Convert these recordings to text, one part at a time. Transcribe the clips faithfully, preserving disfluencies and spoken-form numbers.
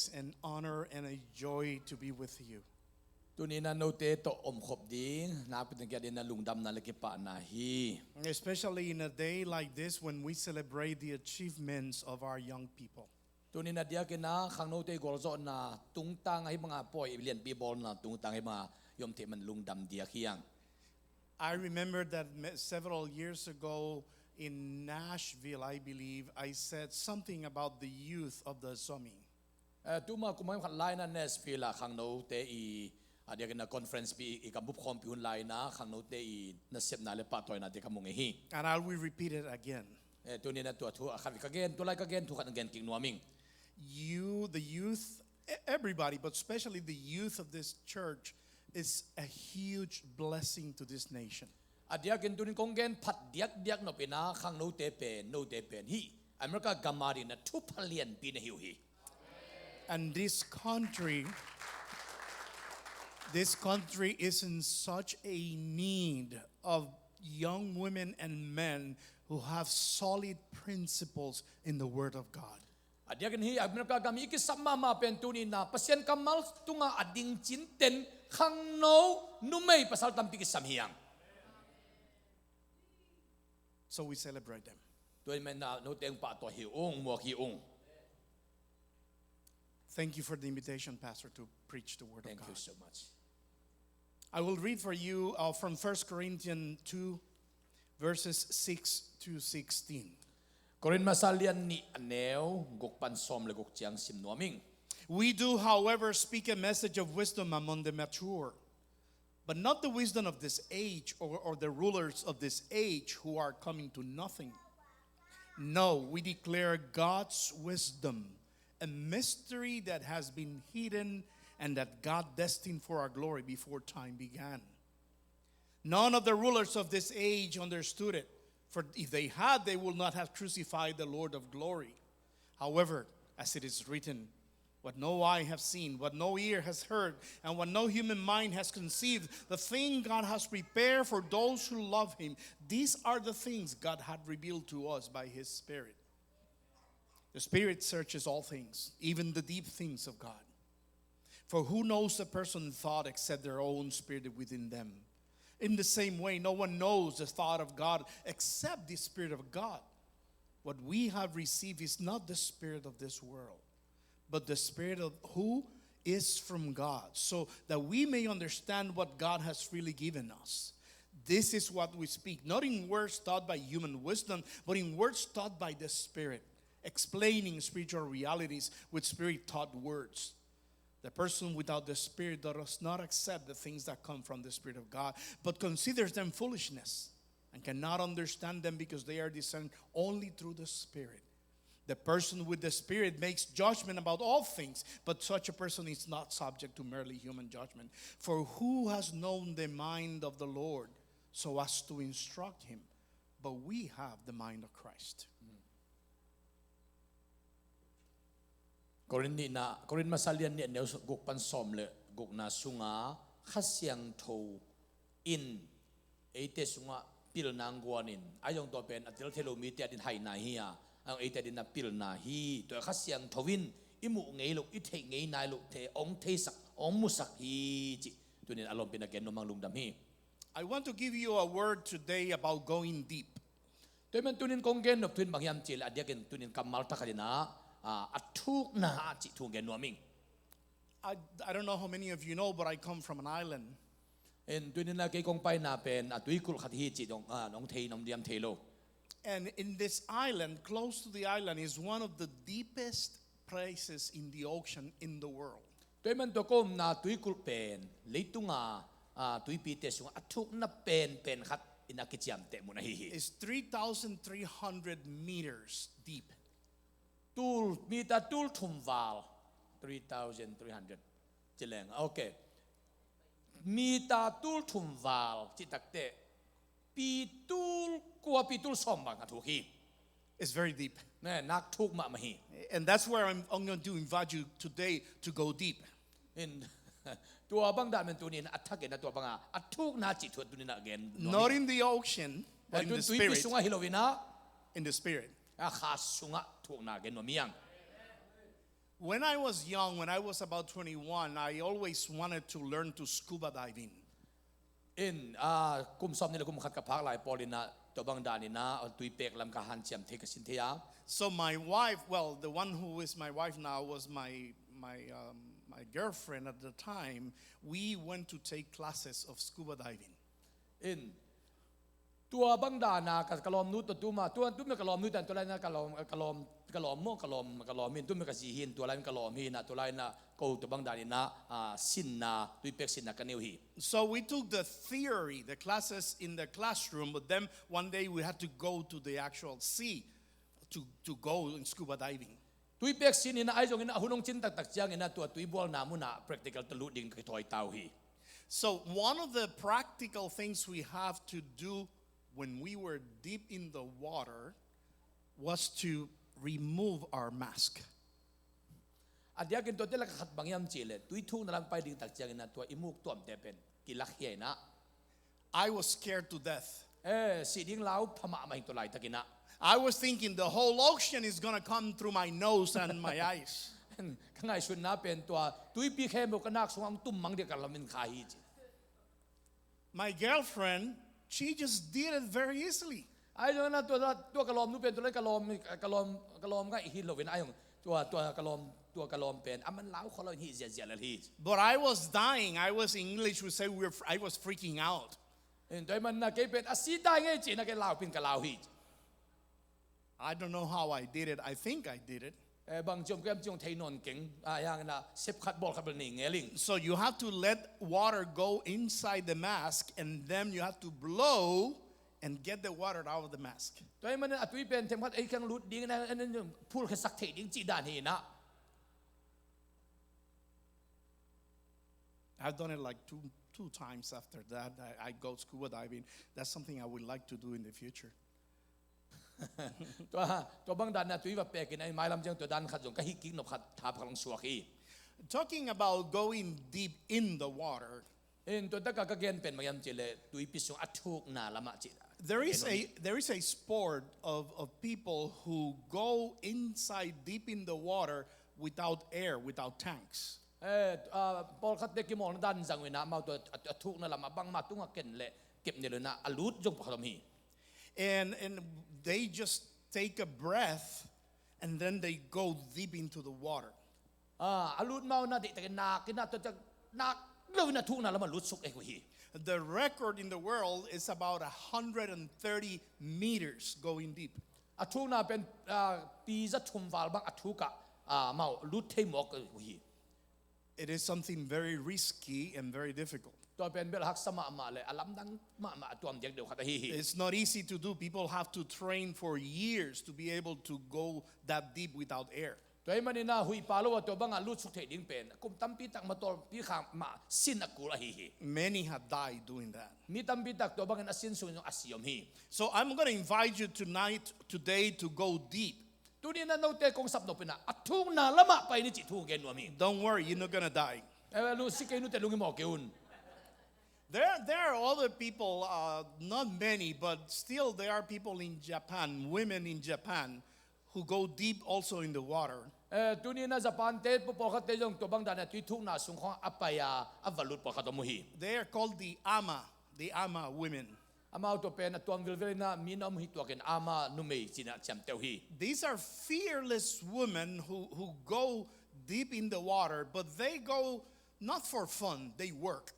an honor and a joy to be with you. Tuni-in ah note tawh omkhop ding nakpi takin ka ding na lungdamna le kipahna hi. Especially in a day like this when we celebrate the achievements of our young people. Tuni-in a diakin ah khangnote i gualzawhna tungtang ahi banga pawi lianpi bawlna tungtang ahi banga i om theih man lungdam diak hi hang. I remember that me- several years ago in Nashville, I believe, I said something about the youth of the Zomi. Eh, tuma kum khat lai-in ah Nashville ah khangnote i a diakin ah conference pi i ka bup khawmpi hun lai-in ah khangnote i nasepna le pahtawinate ka mu ngei hi. And I will repeat it again. Eh, tuni-in ah tua thu a khat ka gen, tua lai ka gen thu khat na gen kik nuam ing. You, the youth, e- everybody, but especially the youth of this church, is a huge blessing to this nation. A diakin tuni-in kong gen phat diakdiak nop in ah khangnote pen, note pen hi America gam a dingin ah thupha lianpi na hi uh hi. And this country, this country is in such a need of young women and men who have solid principles in the Word of God. A diakin hi America gam i kisam mahmah pen tuni-in ah Pasian kammal tunga a ding cinten khangno numei pasal tampi kisam hi hang. So we celebrate them. Tua ahih manin ah note hong pahtawi hi ung, muak hi ung. Thank you for the invitation, Pastor, to preach the Word of Thank God. You so much. I will read for you uh, from First Corinthians two, verses six to sixteen. Korin masa lian nih a neu guk pan sawm le guk ciang sim nuam ing. We do, however, speak a message of wisdom among the mature, but not the wisdom of this age or, or the rulers of this age who are coming to nothing. No, we declare God's wisdom, a mystery that has been hidden and that God destined for our glory before time began. None of the rulers of this age understood it, for if they had, they would not have crucified the Lord of glory. However, as it is written, what no eye has seen, what no ear has heard, and what no human mind has conceived, the thing God has prepared for those who love him, these are the things God had revealed to us by his Spirit. The Spirit searches all things, even the deep things of God. For who knows a person's thought except their own spirit within them? In the same way, no one knows the thought of God except the Spirit of God. What we have received is not the spirit of this world, but the Spirit of who is from God, so that we may understand what God has freely given us. This is what we speak, not in words taught by human wisdom, but in words taught by the Spirit, explaining spiritual realities with spirit-taught words. The person without the Spirit does not accept the things that come from the Spirit of God, but considers them foolishness and cannot understand them because they are discerned only through the Spirit. The person with the Spirit makes judgment about all things, but such a person is not subject to merely human judgment. For who has known the mind of the Lord so as to instruct him? But we have the mind of Christ. Korin nihna, Korin masa lian nih a neu guk pan sawm le gukna sunga Kha Siangtho in eite sungah pilna hong guanin, ahi zong tua pen a tel thei lo mite adin haina hi a, ahi zong eite adin a pilna hi. Tua Kha Siangtho in i muh ngei loh, i theih ngei nai loh te hong theisak, hong musak hi cih tuni-in a lawmpina gen nuam hang, lungdam hi. I want to give you a word today about going deep. Tua ahih manin tuni-in kong gen nop thu in bang hiam cih leh a diakin tuni-in kammal thak khat in ah, ah, a thukna cih thu gen nuam ing. I, I don't know how many of you know, but I come from an island. In tuni-in ah kei kong paina pen a tuikulh khat hi cih dong, ah, nong thei, nong diam thei lo. And in this island, close to the island, is one of the deepest places in the ocean in the world. Tua ahih manin tua ka omna tuikulh pen leitunga, ah, tuipite sungah a thukna penpen khat in a kiciamteh mun ahi hi. It's three thousand three hundred meters deep. Tul, mita tul thum val. Three thousand three hundred. Ci leng, okay. Mita tul thum val cih takteh pi tul kua, pi tul sawm bang a thuk hi. It's very deep. Ne, nak thuk mahmah hi. And that's where I'm, I'm going to invite you today to go deep. In tua bang dah men tuni-in a thakin a tua banga a thukna cih thu tuni-in a gen nuam hi. Not in the ocean, but in the Tuipi spirit. Sungah hi lo-in ah, In the spirit. a kha sungah thukna gen nuam hi hang. When I was young, when I was about twenty-one, I always wanted to learn to scuba diving. In, ah, kum sawm nih le kum khat ka phak lai pawl in ah, tua bang dan in ah, tui pek lam ka hanciam thei, ka sin thei a. So my wife, well, the one who is my wife now was my my um, my girlfriend at the time. We went to take classes of scuba diving. In, tua bang dan a ka, ka lawmnu tua tuma, tua, tuma ka lawmnu tan, tua lai na ka lawm, ka lawm, ka lawm maw, ka lawm, ka lawm in, tuma ka zi hi in, tua lai na ka lawm hi na, tua lai na ko tua bang dan in ah, ah, sinna, tui pek sinna ka nei uh hi. So we took the theory, the classes in the classroom, but then one day we had to go to the actual sea to, to go in scuba diving. Tui pek sin in ah, ahi zongin a hun hong cin taktak ciangin ah, tua tui bualna mun ah practical tawh lut ding ka kithawi ta uh hi. So one of the practical things we have to do when we were deep in the water was to remove our mask. A diakin tua te lak ah khat bang hiam cih leh, tui thukna lam pai ding tak ciangin ah, tua i muk tuamte pen kilak hi a in ah. I was scared to death. Eh, si ding lau pha mahmah hi tua laitakin ah. I was thinking the whole ocean is gonna come through my nose and my eyes. Ka ngaihsutna pen tua tuipi khempeuh ka nak sungah hong tum mang ding ka lamen kha hi ci. My girlfriend, she just did it very easily. Ahi zongin ah tua, tua ka lawmnu pen tua lai ka lawm, ka lawm, ka lawm ngaih hi lo in ah, ahi zong tua, tua ka lawm, tua ka lawm pen a man lau khol lo in hi ziahziah lel hi. But I was dying. I was, in English we say, we're, I was freaking out. In, tua ahih manin ah kei pen a si dai ngei ci in ah kei lau pin ka lau hi. I don't know how I did it. I think I did it. Eh, bang ci om ka hiam cih hong thei nawn keng. Ah, ahi hangin ah sep khat bawl khat bel nei ngel ing. So you have to let water go inside the mask, and then you have to blow and get the water out of the mask. Tua ahih manin a tui pen themkhat ei kiang lut ding in ah, en, en, phulkhiasak theih ding cih dan hi in ah. I've done it like two two times after that. I, I go scuba diving. That's something I would like to do in the future. Tua, tua bang dan in ah tui va pek in ah, mailam ciang tua dan khat zong ka hih kik nop khat tha phak long suak hi. Talking about going deep in the water, In, tua tak ah ka gen pen bang hiam cih leh, tuipi sung a thukna lam ah cih. there is a there is a sport of, of people who go inside deep in the water without air, without tanks. Eh, ah, pawlkhatte kimawlna dan zang uh in ah, amau tua a, a thukna lam ah bangmah tungah ken leh kep ni lo in ah, a lut zong pawlkhat om hi. And and they just take a breath and then they go deep into the water. Ah, a lut ma uh in ah deihtakin nak in ah, tua tak nak lo in ah thukna lam ah lutsuk ek uh hi. The record in the world is about a hundred and thirty meters going deep. A thukna pen, ah, pi za thum val bang a thuk ah, ah, amau lut thei mawk uh hi. It is something very risky and very difficult. Tua pen bel haksa mahmah leh a lamdang mahmah, a tuam diak deuh khat ahi hi. It's not easy to do. People have to train for years to be able to go that deep without air. Tua ahih manin ah huih pa lo ah tua bang ah lutsuk theih ding pen kum tampi tak motor pi khang mah sin a kul ahi hi. Many have died doing that. Mi tampi tak tua bangin a sin sung in a si om hi. So I'm gonna invite you tonight, today, to go deep. Tuni in ah note kong sap nop in ah, a thukna lam ah pai ni cih thu gen nuam hi. Don't worry, you're not gonna die. Eh, lu si kei nute, lungim mawk kei un. There, there are other people, uh, not many, but still there are people in Japan, women in Japan, who go deep also in the water. Eh, tuni in ah Japan te pawlkhatte zong tua bang dan in ah tui thukna sung khawng a pai a, a va lut pawlkhat om uh hi. They are called the Ama, the Ama women. Amau tua pen a tuam vilvel in ah mi na om hi tuakin Ama numei ci in ah ciamteh uh hi. These are fearless women who, who go deep in the water, but they go not for fun, they work.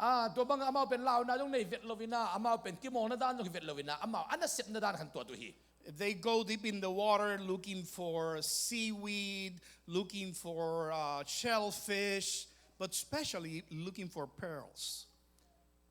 Ah, tua bang amau pen launa zong nei vet lo in ah, amau pen kimawlna dan zong hi vet lo in ah, amau a nasepna dan khan tuat uh hi. They go deep in the water looking for seaweed, looking for, uh, shellfish, but especially looking for pearls.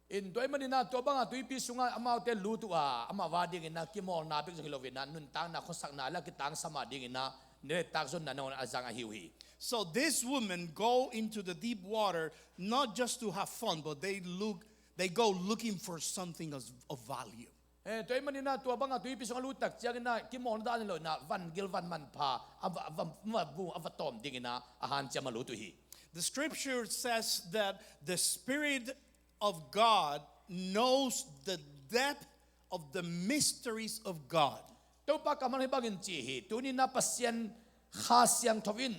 In, tua ahih manin ah tua bang ah tuipi sungah amaute lut uh a, amau a dingin ah kimawlna bek zong hi lo in ah, nuntakna, khuasakna leh a kitangsam a dingin ah, ni leh tak zonna nangawn a zang ahi uh hi. So these women go into the deep water not just to have fun, but they look, they go looking for something of, of value. Eh, tua ahih manin ah tua bang ah tuipi sungah lut tak ciangin ah kimawlna dan hi lo in ah, van gil van manpha a va, a va, a va tawm dingin ah a hanciam a lut uh hi. The scripture says that the Spirit of God knows the depth of the mysteries of God. Topa kammal hih bangin ci hi, tuni in ah Pasian Kha Siangtho in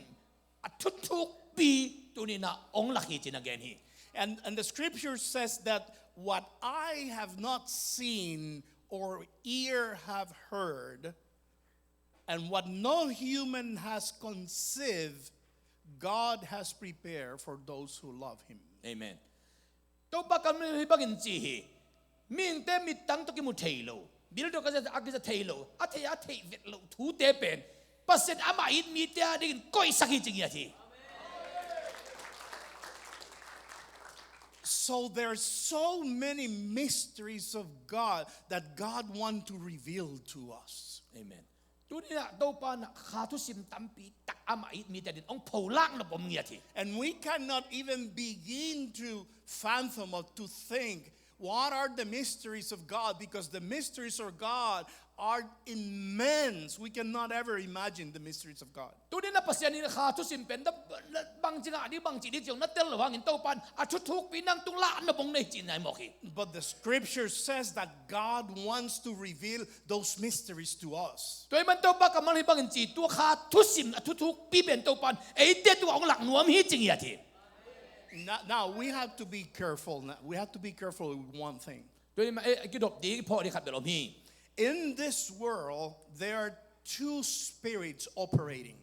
a thuthukpi tuni-in ah hong lak hi ci-in a gen hi. And, and the scripture says that what eye have not seen or ear have heard, and what no human has conceived, God has prepared for those who love him. Amen. Topa kammal in hih bangin ci hi. Mihingte mittang tawh kimu thei lo, bil tawh a kiza thei lo, a thei a theih vet loh thute pen Pasian amah it mite adingin koihsak hi ci ngiat hi. So there are so many mysteries of God that God want to reveal to us. Amen. Tuni-in ah Topa in ah kha thusim tampi tak amah it mite adingin hong pholak nop om ngiat hi. And we cannot even begin to fathom or to think what are the mysteries of God, because the mysteries of God are immense. We cannot ever imagine the mysteries of God. Tuni-in ah Pasian in kha thusim pen da, da bangci ngah ding, bangci ding ci-in na tel loh hangin Topa in a thuthukpi nang tung lak nop hong nei ci-in na hi mawk hi. But the scripture says that God wants to reveal those mysteries to us. Tua ahih manin Topa kammal in hih bangin ci, tua kha thusim a thuthukpi pen Topa in eite tungah hong lak nuam hi ci ngiat hi. Now, now we have to be careful. Now, we have to be careful with one thing. Tua ahih manin, eh, kidop ding, phawk ding khat bel om hi. In this world, there are two spirits operating.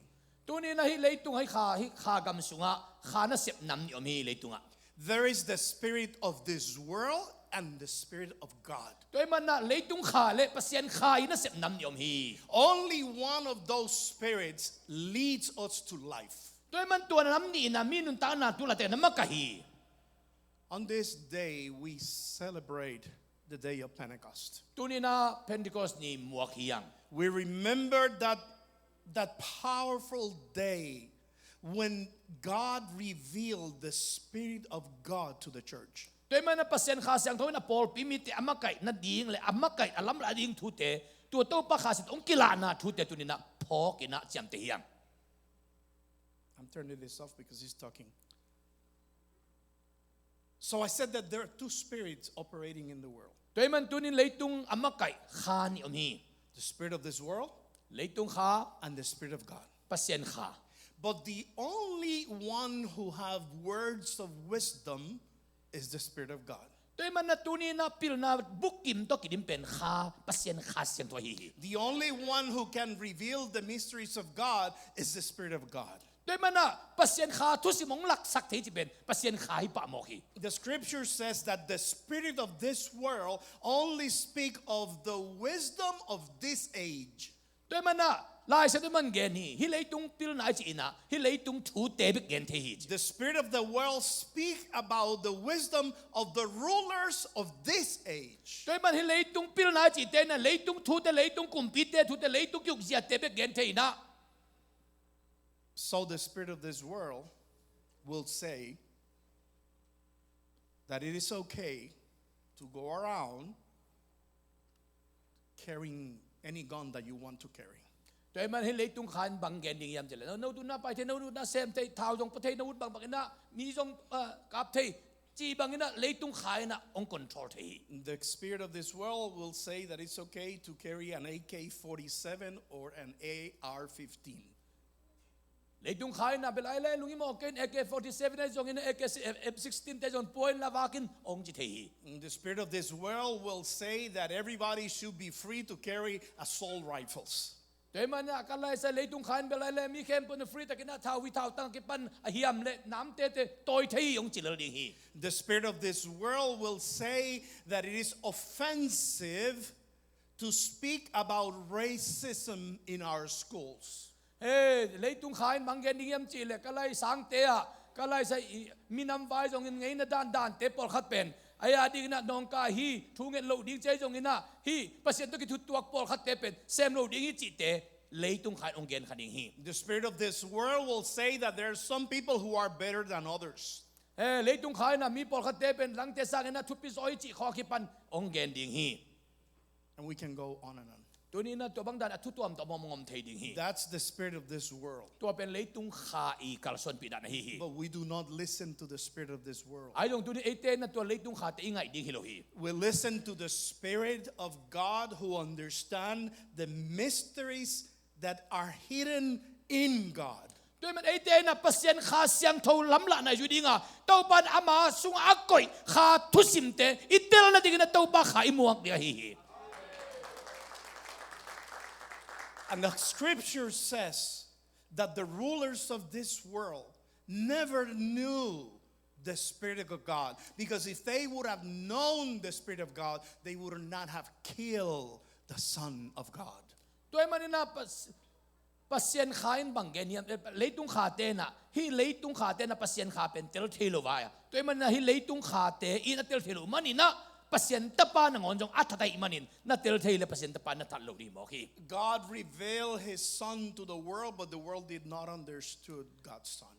Tuni-in ah hih leitung, hih kha, hih kha gam sungah kha nasep nam nih om hi leitungah. There is the spirit of this world and the spirit of God. Tua ahih manin ah leitung kha le Pasian kha i nasep nam nih om hi. Only one of those spirits leads us to life. Tua ahih manin tua nam nih in ah mi nuntakna tu late na makaih hi. On this day, we celebrate the day of Pentecost. Tuni-in ah Pentecost ni muak hi hang. We remember that, that powerful day when God revealed the Spirit of God to the church. Tua ahih manin ah Pasian Kha Siangtho in a pawlpi mite a makaih nading le a makaih a lamlak ding thute, tua Topa Kha Siangtho hong kilahna thute tuni-in ah phawk in ah ciamteh hi hang. I'm turning this off because he's talking. So I said that there are two spirits operating in the world. Tua ahih manin tuni-in leitung a makaih kha nih om hi. The spirit of this world, leitung kha, and the spirit of God, Pasian Kha. But the only one who have words of wisdom is the Spirit of God. Tua ahih manin ah tuni-in ah pilna bukim tawh kidim pen Kha, Pasian Kha Siangtho ahi hi. The only one who can reveal the mysteries of God is the Spirit of God. Tua ahih manin ah Pasian Kha thusim hong laksak thei cih pen Pasian Kha hi pah mawk hi. The scripture says that the spirit of this world only speak of the wisdom of this age. Tua ahih manin ah Lai Siangtho in hih bang gen hi, hih leitung pilna i cih in ah hih leitung thute bek gen thei hi ci. The spirit of the world speak about the wisdom of the rulers of this age. Tua ahih manin hih leitung pilna i cihte in ah leitung thute, leitung kumpite thute, leitung kiukziate bek gen thei in ah. So the spirit of this world will say that it is okay to go around carrying any gun that you want to carry. Tua ahih manin hih leitung kha in bang gen ding hiam cih leh, no, no duhna pai thei, no duhna sem thei, thau zong pua thei, no ut bangbang in ah mi zong, ah, kap thei, cih bang in ah leitung kha in ah hong control thei hi. The spirit of this world will say that it's okay to carry an A K forty-seven or an A R fifteen. Leitung kha in ah bel ai le lungim mawk kei in A K forty-seven ahi zongin ah A K M sixteen te zong pua in la vak in hong ci thei hi. The spirit of this world will say that everybody should be free to carry assault rifles. Tua ahih manin ah ka laisai leitung kha in bel ai le mi khempeuh in ah free takin ah thau hi, thau tang kipan a hiam le namtete tawi thei hi hong ci lel ding hi. The spirit of this world will say that it is offensive to speak about racism in our schools. He, leitung kha in bang gen ding hiam cih leh ka lai sangte ah, ka laisai minam vai zongin ngeina dandante pawlkhat pen, a ya dingin ah nawngkai hi, thu nget loh ding ci ahi zongin ah hih Pasian tawh kithutuak pawlkhatte pen sem lo ding hi cihte leitung kha in hong gen kha ding hi. The spirit of this world will say that there are some people who are better than others. He, leitung kha in ah mi pawlkhatte pen langte sangin ah thupi zaw hi cih khawng kipan hong gen ding hi. And we can go on and on. Tuni-in ah tua bang dan a thu tuamtuam hong om thei ding hi. That's the spirit of this world. Tua pen leitung kha i kalsuanpih dan ahi hi. But we do not listen to the spirit of this world. Ahi zong tuni eite in ah tua leitung khate i ngaih ding hi lo hi. We listen to the Spirit of God who understand the mysteries that are hidden in God. Tua ahih manin eite in ah Pasian Kha Siangtho lamlahna i zui ding a, Topa in ama sungah a koih Kha thusimte i tel nadingin ah Topa Kha i muak ding ahi hi. And the scripture says that the rulers of this world never knew the Spirit of God, because if they would have known the Spirit of God, they would not have killed the Son of God. Tua ahih manin ah Pas-, Pasian Kha in bang gen hiam? Eh, leitung khate in ah, hih leitung khate in ah Pasian Kha pen tel thei lo vai a. Tua ahih manin ah hih leitung khate in a tel thei lo manin ah Pasian Tapa nangawn zong a that ahih manin na tel thei leh Pasian Tapa na that loh ding mawk hi. God revealed his Son to the world, but the world did not understood God's Son.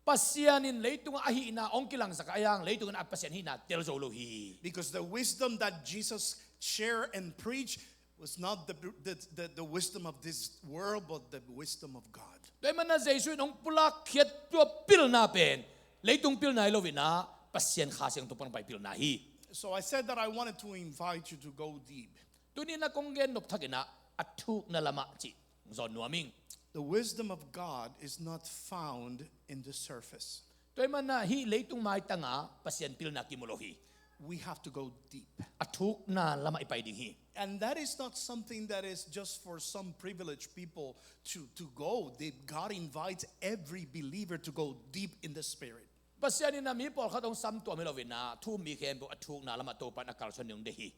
Pasian in leitungah a hihna hong kilangsak a, ahi hang leitung in a Pasian hihna tel zo lo hi. Because the wisdom that Jesus shared and preached was not the, the, the, the wisdom of this world, but the wisdom of God. Tua ahih manin ah Jesu in hong pulak khiat tua pilna pen leitung pilna hi lo in ah Pasian Kha Siangtho pan hong pai pilna hi. So I said that I wanted to invite you to go deep. Tuni in ah kong gen nop thak in ah a thukna lamah cih zawn nuam ing. The wisdom of God is not found in the surface. Tua ahih manin ah hih leitung maitang ah Pasian pilna kimu lo hi. We have to go deep. A thukna lamah i pai ding hi. And that is not something that is just for some privileged people to, to go deep. God invites every believer to go deep in the Spirit. Pasian in ah mi pawlkhat hong sam tuam hi lo in ah thu-um mi khempeuh a thukna lamah Topa in a kalsuan ding hong deih hi.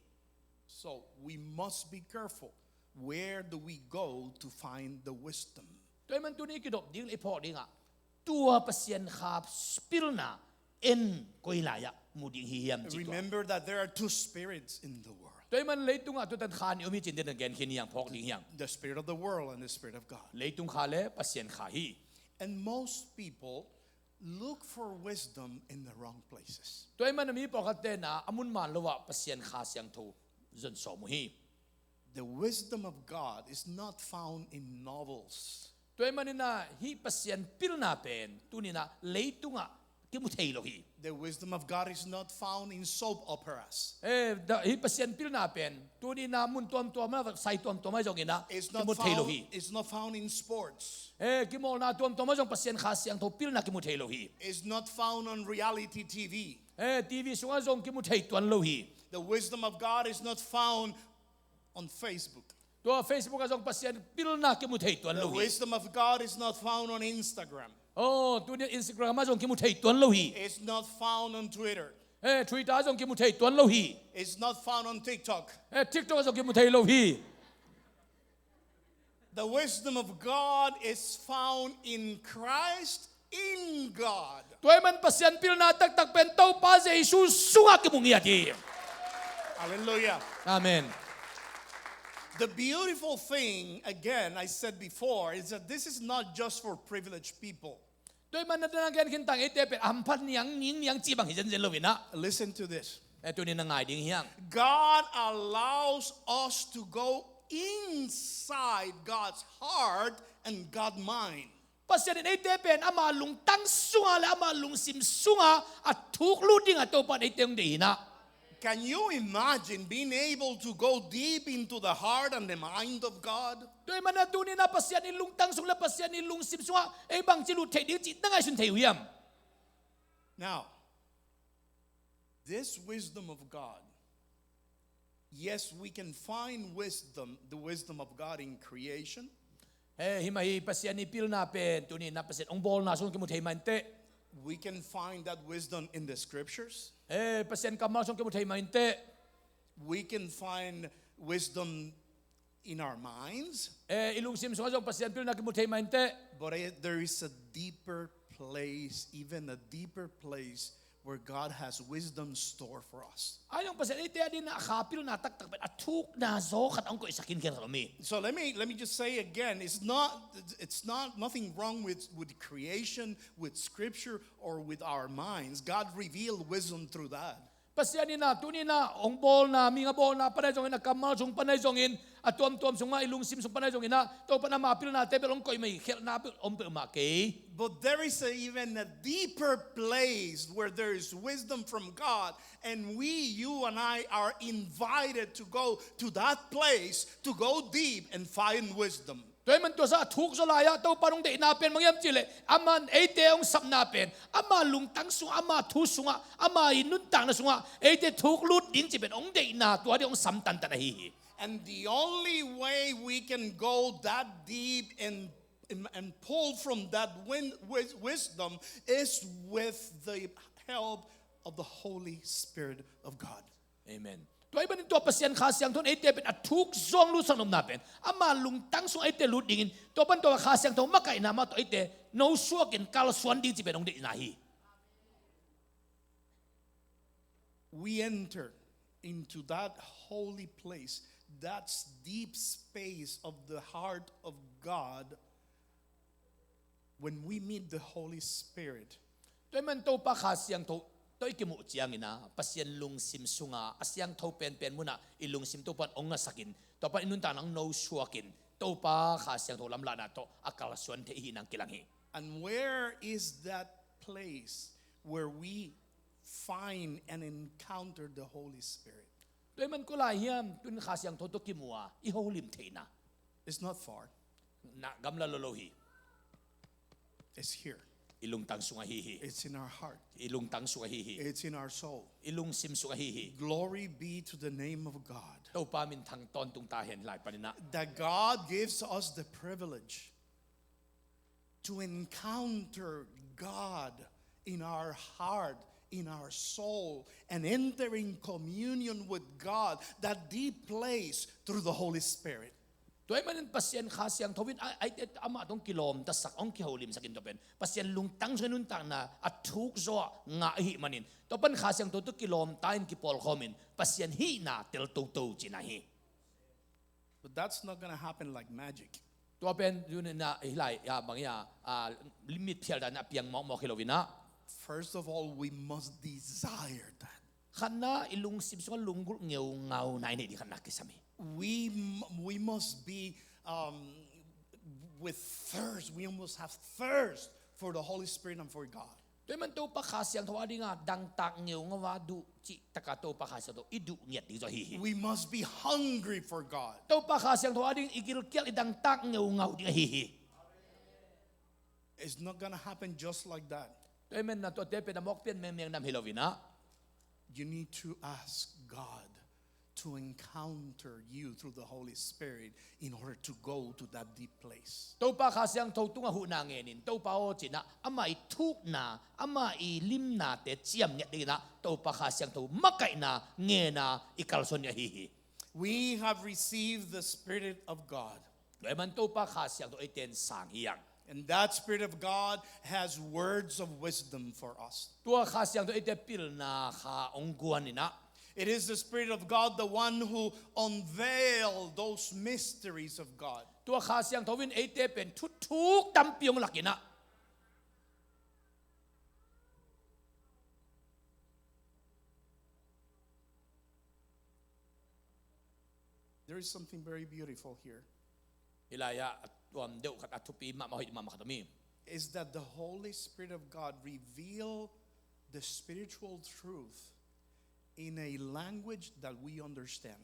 So we must be careful. Where do we go to find the wisdom? Tua ahih manin tuni kidop ding leh i phawk ding ah tua Pasian Kha pilna en koi lai-ah mu ding hi hiam cih tua. Remember that there are two spirits in the world. Tua ahih manin leitungah tua tan kha nih om hi cih in tua tan gen khin hi hang, phawk ding hi hang. The spirit of the world and the spirit of God. Leitung kha leh Pasian Kha hi. And most people look for wisdom in the wrong places. Tua ahih manin ah mi pawlkhatte in ah a mun maan lo ah Pasian Kha Siangtho zon sawm uh hi. The wisdom of God is not found in novels. Tua ahih manin ah hih Pasian pilna pen tuni in ah leitungah kimu thei lo hi. The wisdom of God is not found in soap operas. Eh, da, hih Pasian pilna pen tuni in ah mun tuamtuam ah, sai tuamtuam ah zong in ah kimu thei lo hi. It's not found in sports. Eh, kimawlna tuamtuam ah zong Pasian Kha Siangtho pilna kimu thei lo hi. It's not found on reality T V. Eh, T V sungah zong kimu thei tuan lo hi. The wisdom of God is not found on Facebook. Tua Facebook ah zong Pasian pilna kimu thei tuan lo hi. The wisdom of God is not found on Instagram. Oh, tuni Instagram ah zong kimu thei tuan lo hi. It's not found on Twitter. Eh, Twitter ah zong kimu thei tuan lo hi. It's not found on TikTok. Eh, TikTok ah zong kimu thei lo hi. The wisdom of God is found in Christ, in God. Tua ahih manin Pasian pilna taktak pen Topa Jesu sungah kimu ngiat hi. Hallelujah. Amen. The beautiful thing, again, I said before, is that this is not just for privileged people. Tua ahih manin a dang gen khin tang eite pen a hampha niang, ning niang cih bang hi zenzen lo in ah. Listen to this. Eh, tuni in ah ngai ding hi hang. God allows us to go inside God's heart and God's mind. Pasian in eite pen ama lungtang sungah leh ama lungsim sungah a thuk lut ding a Topa in eite hong deih in ah. Can you imagine being able to go deep into the heart and the mind of God? Tua ahih manin ah tuni in ah Pasian i lungtang sung leh Pasian i lungsim sungah ei bangci lut theih ding cih na ngaihsun thei uh hiam? Now, this wisdom of God, yes, we can find wisdom, the wisdom of God in creation. Eh, hih mah hi Pasian i pilna pen tuni in ah Pasian hong bawlna sung kimu thei mah inteh. We can find that wisdom in the scriptures. Eh, Pasian kammal sung kimu thei mah inteh. We can find wisdom in our minds. Eh, i lungsim sungah zong Pasian pilna kimu thei mah inteh. But it, there is a deeper place, even a deeper place where God has wisdom store for us. Ahi zong Pasian eite adingin a kha pilna taktak pen a thukna zaw khat hong koihsak khinkhian khat om hi. So let me, let me just say again, it's not, it's not nothing wrong with, with creation, with scripture, or with our minds. God revealed wisdom through that. Pasian in a tuni in a hong bawlna, mihing a bawlna pan ahi zongin, a kammal sung pan ahi zongin, a tuamtuam sungah i lungsim sung pan ahi zongin a, Topa in ama pilnate bel hong koih mah hi, khelhna bel om peuhmah kei. But there is a, even a deeper place where there is wisdom from God, and we, you and I, are invited to go to that place, to go deep and find wisdom. Tua ahih man tua sa a thuk zaw lai-ah Topa hong deihna pen bang hiam cih leh, aman eite hong sapna pen, ama lungtang sungah, ama thu sungah, ama i nuntakna sungah eite thuk lut ding cih pen hong deihna, tua ding hong sam tantan ahi hi. And the only way we can go that deep and, and, and pull from that win-, wis-, wisdom is with the help of the Holy Spirit of God. Amen. Tua ahih manin tua Pasian Kha Siangtho in eite pen a thuk zaw hong lutsak nopna pen, ama lungtang sungah eite lut dingin, tua pan tua Kha Siangtho makaihna mah tawh eite nosuakin kalsuan ding cih pen hong deihna hi. We enter into that holy place, that deep space of the heart of God, when we meet the Holy Spirit. Tua ahih man Topa Kha Siangtho tawh i kimuh ciangin ah, Pasian lungsim sungah, a siangtho penpen munah i lungsim Topa in hong ngasakin, Topa in i nuntakna hong nosuakin, Topa Kha Siangtho lamlahna tawh a kalsuan thei i hih nang kilang hi. And where is that place where we find and encounter the Holy Spirit? Tua ahih man kua lai hiam tu-in Kha Siangtho tawh kimu a i holim theihna? It's not far. Na gamla lo lo hi. It's here. I lungtang sungah hi hi. It's in our heart. I lungtang sungah hi hi. It's in our soul. I lungsim sungah hi hi. Glory be to the name of God. Topa minthang tawntung ta hen lai panin ah. That God gives us the privilege to encounter God in our heart, in our soul, and enter in communion with God, that deep place, through the Holy Spirit. Tua ahih manin Pasian Kha Siangtho in a, a, amah tawh hong kilawmtasak, hong kiholimsak in tua pen Pasian lungtang sungah i nuntakna a thuk zaw a ngah i hih manin, tua pan Kha Siangtho tawh kilawmta in kipawlkhawm in Pasian hihna tel toto cihna hi. But that's not gonna happen like magic. Tua pen tu-in ah, hih lai, ya, bang ya, ah, limit phial dan a piang mawkmawk hi lo-in ah. First of all, we must desire that. Khatna, i lungsim sungah lunggulh ngeungau na i neih ding khatna kisam hi. We m-, we must be, um, with thirst. We must have thirst for the Holy Spirit and for God. Tua ahih man Topa Kha Siangtho a dingah dangtak ngeungau a duh cih takah Topa Kha Siangtho i duh ngiat ding zaw hi hi. We must be hungry for God. Topa Kha Siangtho a ding i gilkial i dangtak ngeungau ding ahi hi. It's not gonna happen just like that. Tua ahih man na tuate pen a mawk pian mengmeng nam hi lo-in ah. You need to ask God to encounter you through the Holy Spirit in order to go to that deep place. Topa Kha Siangtho tungah huhna ngenin, Topa aw ci-in ah, amah i thukna, amah i limnate ciam ngiat dingin ah, Topa Kha Siangtho makaihna ngen a i kalsuan ding ahi hi. We have received the Spirit of God. Tua ahih man Topa Kha Siangtho eite in sang hi hang. And that Spirit of God has words of wisdom for us. Tua Kha Siangtho eite pilna kha hong guan in ah. It is the Spirit of God, the one who unveil those mysteries of God. Tua Kha Siangtho in eite pen thuthuk tampi hong lak in ah. There is something very beautiful here. Hih lai-ah a tuam deuh khat, a thupi mahmah, hoih mahmah khat om hi. Is that the Holy Spirit of God reveal the spiritual truth in a language that we understand.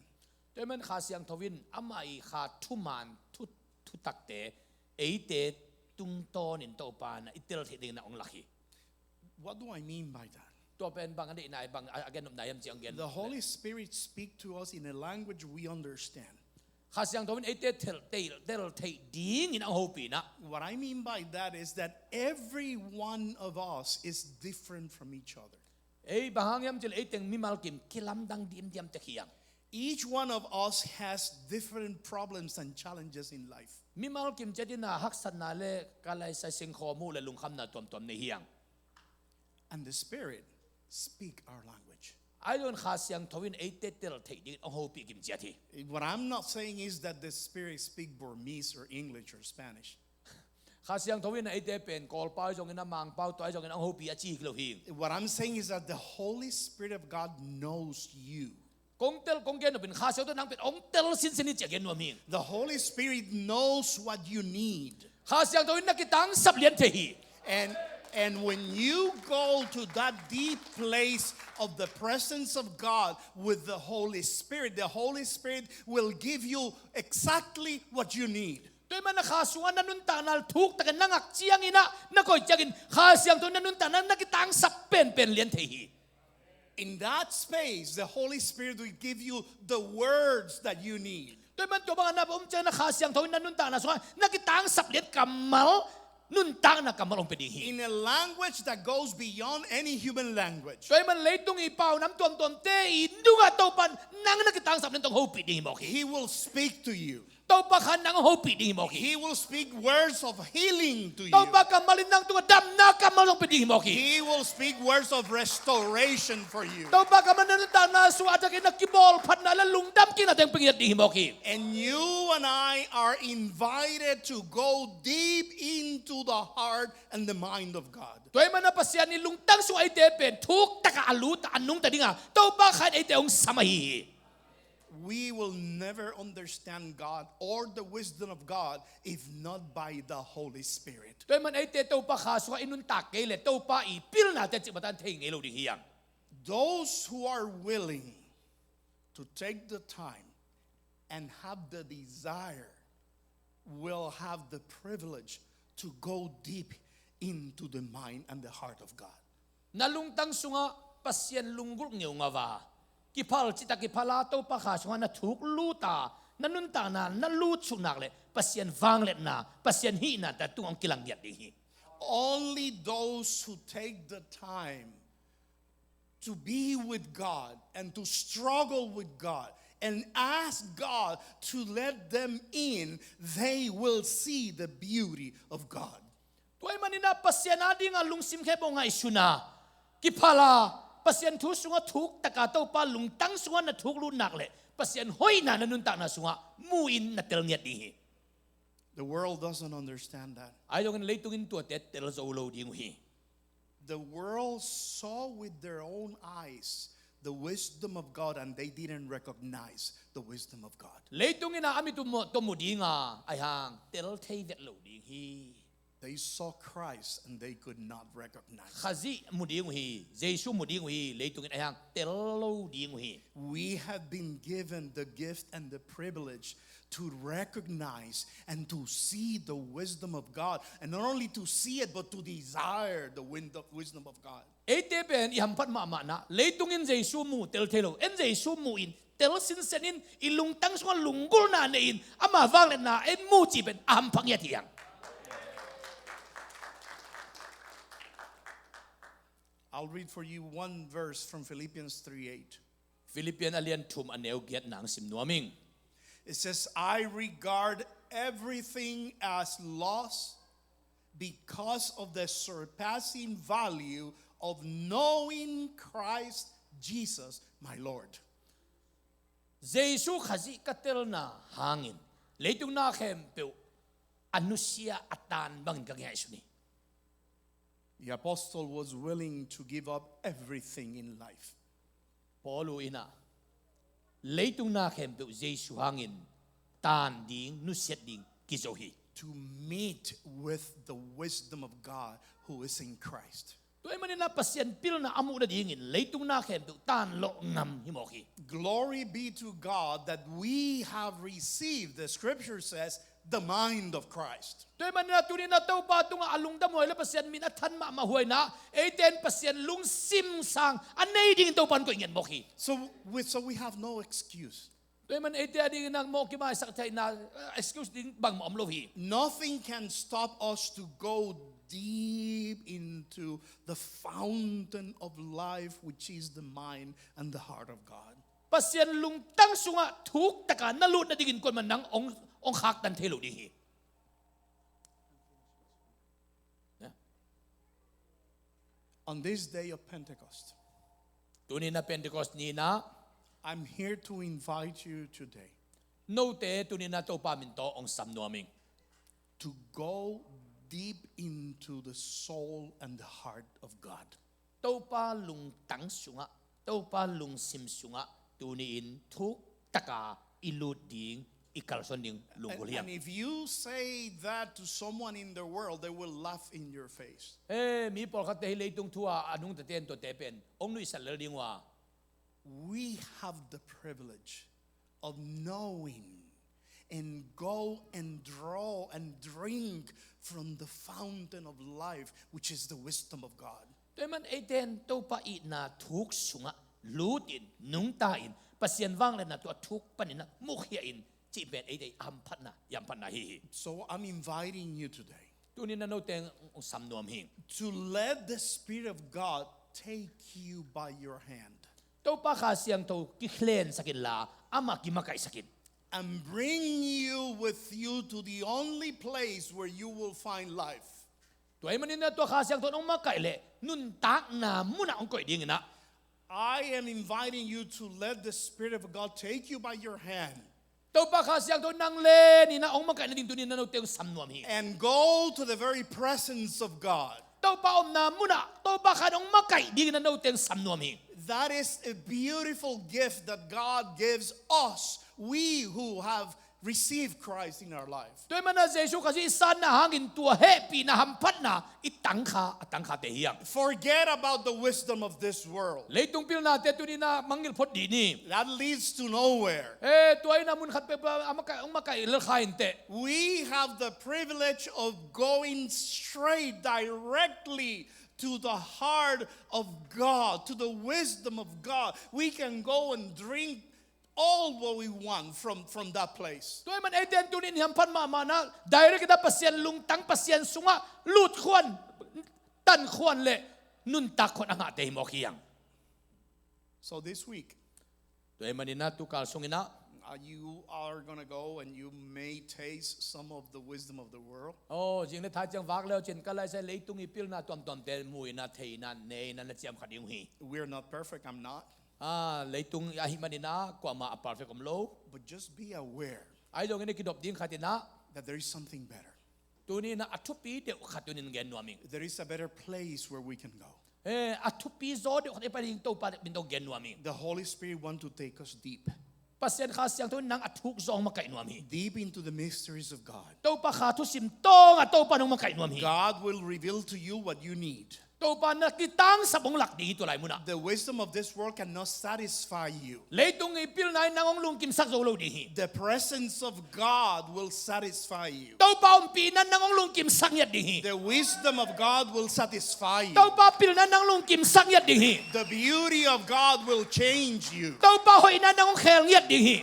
Tua ahih man Kha Siangtho in amah i kha thuman thu, thutakte eite tungtawnin Topa in ah i tel theih dingin ah hong lak hi. What do I mean by that? Tua pen bang a deihna, bang a, a gen nopna hiam cih hong gen. The Holy Spirit speak to us in a language we understand. Kha Siangtho in eite tel, tel, tel theih dingin hong hopih in ah. What I mean by that is that every one of us is different from each other. Ei, bang hang hiam cih leh ei teng mimal kim kilamdang dimdiam tek hi hang. Each one of us has different problems and challenges in life. Mimal kim ciat in ah haksatna le kalaisai singkhawm uh le lungkhamna tuamtuam nei hi hang. And the Spirit speak our language. Ahi zongin Kha Siangtho in eite tel theih dingin hong hopih kim ciat hi. What I'm not saying is that the Spirit speak Burmese or English or Spanish. Kha Siangtho in eite pen Kawlpau ahi zongin, a Mangpau tua ahi zongin hong hopih a ci hi lo hi. What I'm saying is that the Holy Spirit of God knows you. Kong tel kong gen nop in Kha Siangtho in nang pen hong tel sinsin hi ci-a gen nuam hi. The Holy Spirit knows what you need. Kha Siangtho in na kitangsap lian thei hi. And, and when you go to that deep place of the presence of God with the Holy Spirit, the Holy Spirit will give you exactly what you need. Tua ahih manin na kha sungah na nuntakna thuk takin na ngak ciangin ah, na koih ciangin Kha Siangtho in na nuntakna na kitangsap penpen lian thei hi. In that space, the Holy Spirit will give you the words that you need. Tua ahih manin tua bangah na om ciangin ah Kha Siangtho in na nuntakna sungah na kitangsap lian kammal, nuntakna kammal hong pia ding hi. In a language that goes beyond any human language. Tua ahih manin leitung i paunam tuamtuamte i nungah Topa in nang na kitangsap lian tawh hong hopih ding hi mawk hi. He will speak to you. Topa kha in nang hopih ding hi mawk hi. He will speak words of healing to you. Topa kammal in nang tungah damna kammal hong pia ding hi mawk hi. He will speak words of restoration for you. Topa kammal in na nuntakna sungah a takin na kibawlphatna le lungdam kikna teng pia ngiat ding hi mawk hi. And you and I are invited to go deep into the heart and the mind of God. Tua ahih manin ah Pasian i lungtang sungah eite pen thuk takah a lut a nungta ding a, Topa kha in eite hong sam ahi hi. We will never understand God or the wisdom of God if not by the Holy Spirit. Tua ahih manin eite Topa Kha sungah i nuntak kei leh Topa i pilnate cikmah takin thei ngei lo ding hi hang. Those who are willing to take the time and have the desire will have the privilege to go deep into the mind and the heart of God. Na lungtang sungah Pasian lunggulh ngeungau a, kiphal citak kiphal a, Topa Kha sungah na thuk lut a, na nuntakna na lut suk nak leh Pasian vangliatna, Pasian hihna na tungah hong kilang ngiat ding hi. Only those who take the time to be with God and to struggle with God and ask God to let them in, they will see the beauty of God. Tua ahih manin ah Pasian adingin lungsim khempeuh ngaihsun a, kiphal a, Pasian thu sungah thuk taka Topa lungtang sungah na thuk lut nak leh Pasian hoihna na nuntakna sungah mu-in na tel ngiat ding hi. The world doesn't understand that. Ahi zongin leitung in tuate tel zo lo ding uh hi. The world saw with their own eyes the wisdom of God, and they didn't recognize the wisdom of God. Leitung in ah a mit uh tawh mu ding a, ahi hang tel thei vet lo ding hi. They saw Christ and they could not recognize. Khazih mu ding uh hi, Jesu mu ding uh hi, leitung in, ahi hang tel lo ding uh hi. We have been given the gift and the privilege to recognize and to see the wisdom of God, and not only to see it, but to desire the win-, the wisdom of God. Eite pen i hamphat mahmahna, leitung in Jesu mu tel thei lo, en Jesu mu in, tel sinsen in, i lungtang sungah lunggulhna nei in, ama vangliatna en mu cih pen a hamphat ngiat hi hang. I'll read for you one verse from Philippians three eight. Philippian a lian thum a neu giat nang sim nuam ing. It says, "I regard everything as loss because of the surpassing value of knowing Christ Jesus, my Lord." Jesu Khazih ka telna hangin leitung na khempeuh a nusia a tan bangin ka ngaihsun hi. The apostle was willing to give up everything in life. Paul in ah leitung na khempeuh Jesu hangin tan ding, nusiat ding kizo hi. To meet with the wisdom of God who is in Christ. Tua ahih manin ah Pasian pilna a muh nadingin leitung na khempeuh tan lawh ngam hi mawk hi. Glory be to God that we have received, the scripture says, the mind of Christ. Tua ahih manin ah tuni-in ah Topa tungah a lungdam huai le Pasian min a than mahmah huaina, eite in Pasian lungsim sang a nei dingin Topa in koih ngiat mawk hi. So we, so we have no excuse. Tua ahih manin eite adingin ah mawh kimaisak theihna, eh, excuse ding bangmah om lo hi. Nothing can stop us to go deep into the fountain of life, which is the mind and the heart of God. Pasian lungtang sungah thuk taka na lut nadingin kuamah nang hong, hong khaktan thei lo ding hi. On this day of Pentecost, tuni-in ah Pentecost ni-in ah, I'm here to invite you today. Note tuni-in ah Topa min tawh hong sam nuam ing. To go deep into the soul and the heart of God. Topa lungtang sungah, Topa lungsim sungah tuni-in thuk taka i lut ding, i kalsuan ding lunggulh hi hang. And, and if you say that to someone in the world, they will laugh in your face. Eh, mi pawlkhatte hi leitung thu a a nungtate in tuate pen hong nuihsat lel ding uh a. We have the privilege of knowing and go and draw and drink from the fountain of life, which is the wisdom of God. Tua ahih man eite in Topa itna thuk sungah lutin, nungta in, Pasian vangliatna tua thuk panin ah mukhia in cih pen eite i hamphatna, i hamphatna hi hi. So I'm inviting you today Tuni-in ah note hong sam nuam hi. To let the Spirit of God take you by your hand Topa Kha Siangtho kikhlensak inla, amah kimakaihsak in. And bring you with you to the only place where you will find life. Tua ahih manin ah tua Kha Siangtho in hong makaih leh nuntakna munah hong koih dingin ah. I am inviting you to let the Spirit of God take you by your hand Topa Kha Siangtho in nang lenin ah hong makaih nading tuni-in ah note hong sam nuam hi. And go to the very presence of God. Topa omna munah Topa Kha in hong makaih dingin ah note hong sam nuam hi. That is a beautiful gift that God gives us, we who have received Christ in our life. Tua ahih man ah Jesuh Khazih i sanna hangin tua hehpihna hamphatna i tangkha, a tangkhate hi hang. Forget about the wisdom of this world. Leitung pilnate tuni-in ah mangngilh phot dih ni. That leads to nowhere. Eh, tua in ah mun khat peuh a makaih, hong makaih lel kha inteh. We have the privilege of going straight, directly to the heart of God, to the wisdom of God. We can go and drink all what we want from, from that place. Tua ahih man eite in tuni-in i hamphat mahmahna, direct in ah Pasian lungtang, Pasian sungah lut khuan, tan khuan leh nuntak khuan a ngahte hi mawk hi hang. So this week, tua ahih manin ah tu kal sungin ah, uh, you are gonna go and you may taste some of the wisdom of the world. Oh, zing leh thai ciang vak leu cin ka laisai leitung i pilna tuamtuamte mu-in ah, thei-in ah, ne-in ah na ciamkha ding uh hi. We are not perfect, I'm not. Ah, leitung ahih manin ah kuamah a perfect om lo. But just be aware Ahi zongin i kidop ding khat in ah that there is something better. Tuni-in ah a thupi deuh khat tuni-in gen nuam ing. There is a better place where we can go. Eh, a thupi zaw deuh khat i pai ding Topa min tawh gen nuam ing. The Holy Spirit want to take us deep. Pasian Kha Siangtho in nang a thuk zaw hong makaih nuam hi. Deep into the mysteries of God. Topa Kha thusim tawngah Topa in hong makaih nuam hi. God will reveal to you what you need. Topa na kitangsap hong lak ding hi tua lai munah. The wisdom of this world cannot satisfy you. Leitung i pilna in nang hong lungkimsak zo lo ding hi. The presence of God will satisfy you. Topa ompihna in nang hong lungkimsak ngiat ding hi. The wisdom of God will satisfy you. Topa pilna in nang lungkimsak ngiat ding hi. The beauty of God will change you. Topa hoihna in nang hong khel ngiat ding hi.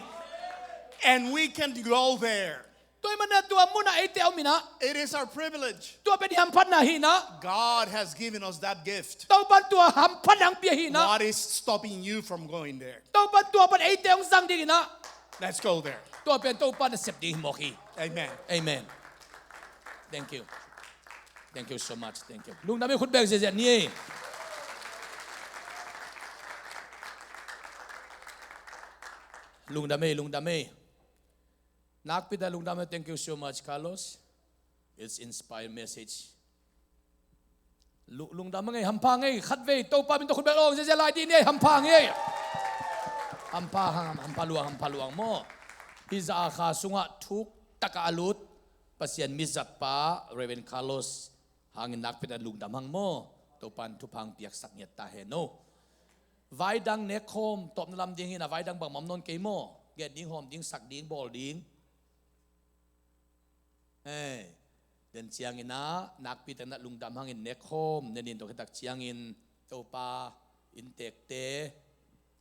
And we can go there. Tua ahih manin ah tua munah eite a om in ah. It is our privilege. Tua pen i hamphatna hi in ah. God has given us that gift. Topa in tua hamphatna hong pia hi in ah. What is stopping you from going there? Topa in tua pan eite hong zang dingin ah. Let's go there. Tua pen Topa in a sep ding hi mawk hi. Amen. Amen. Thank you. Thank you so much. Thank you. Lungdam ei, khut beng ziahziah ni ei. Lungdam ei, lungdam ei. Nakpi tak lungdam ei, thank you so much, Carlos. It's inspired message. Lu-, lungdam ei, hampha ei, khatvei Topa min tawh khut beng lawng ziahziah lai dih ni ei, hampha ei. Hampha hang, hampha luang, hampha luang maw. Hih zah a Kha sungah thuk takah a lut Pasian mizatpa Reverend Carlos hangin nakpi tak lungdam hang maw. Topa in thupha hong piaksak ngiat ta hen aw. Vai dang nek khawm tawpna lam ding hi in ah, vai dang bangmah om nawn kei maw. Gen ding, hawm ding, sak ding, bawl ding. Eh, den ciangin ah nakpi takin ah lungdam hangin nek khawm, ne nin tawh khit tak ciangin Topa inntekte,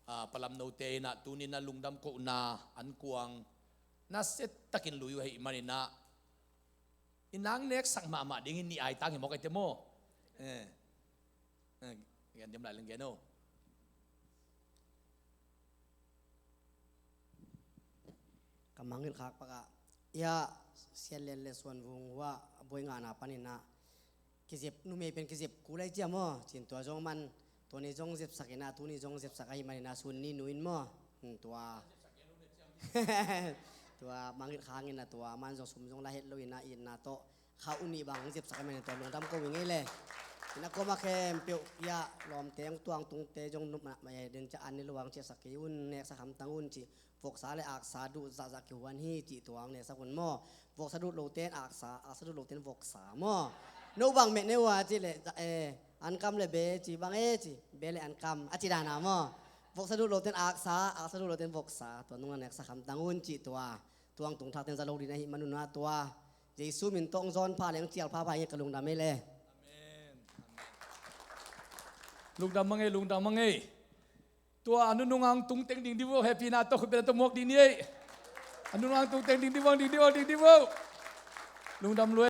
ah, palamnote in ah tuni-in ah lungdam kohna an kuang nasia takin lui uh ahih manin ah, i nang neksak mahmah ding hi, nih ai tang hi mawk ei te maw. Eh, eh, gen diam lai leng gen aw. Ka mangngilh khak pakah, ia, Sian Lian le Suan Vung uh ah a buai ngahna panin ah kizep, numei pen kizep kul lai cia maw, cin tua zong man, tua ni zong zepsak in ah, tu ni zong zepsak ahih manin ah, sun ni nu in maw. Hmm, tua, tua mangngilh khak in ah, tua man zong sum zong la het lo in ah, itna tawh kha uh nih bang zepsak ahih manin tua lungdam ko ing ei le. In ah koma khempeuh, ia, lawmte hong tuang tungte zong nup mah, mah, eh, den cia an ni lo hang ciahsak kei un, neksak hamtang un ci. Voksa le aksa duh zahzah kihuan hi cih tua hong neksak un maw. Voksa duh lote in aksa, aksa duh lote in voksa maw. No bang met ne uh a cih leh, eh, an kam le be ci bang e ci, be le an kam a ci dan a maw. Voksa duh lote in aksa, aksa duh lote in voksa, tua nung a neksak hamtang un cih tua. Tuang tungthak ten za lo ding ahih manun ah tua Jesu min tawh hong zawn pha leng cial phapha ing ka lungdam ei le. Amen. Amen. Lungdam mang ei, lungdam mang ei. Tua a nunung ang tung teng ding di vo, hehpihna tawh khutbetna tawh muak ding ni ei. A nunung ang tung teng ding di vo, ding di vo, ding di vo. Lungdam lua.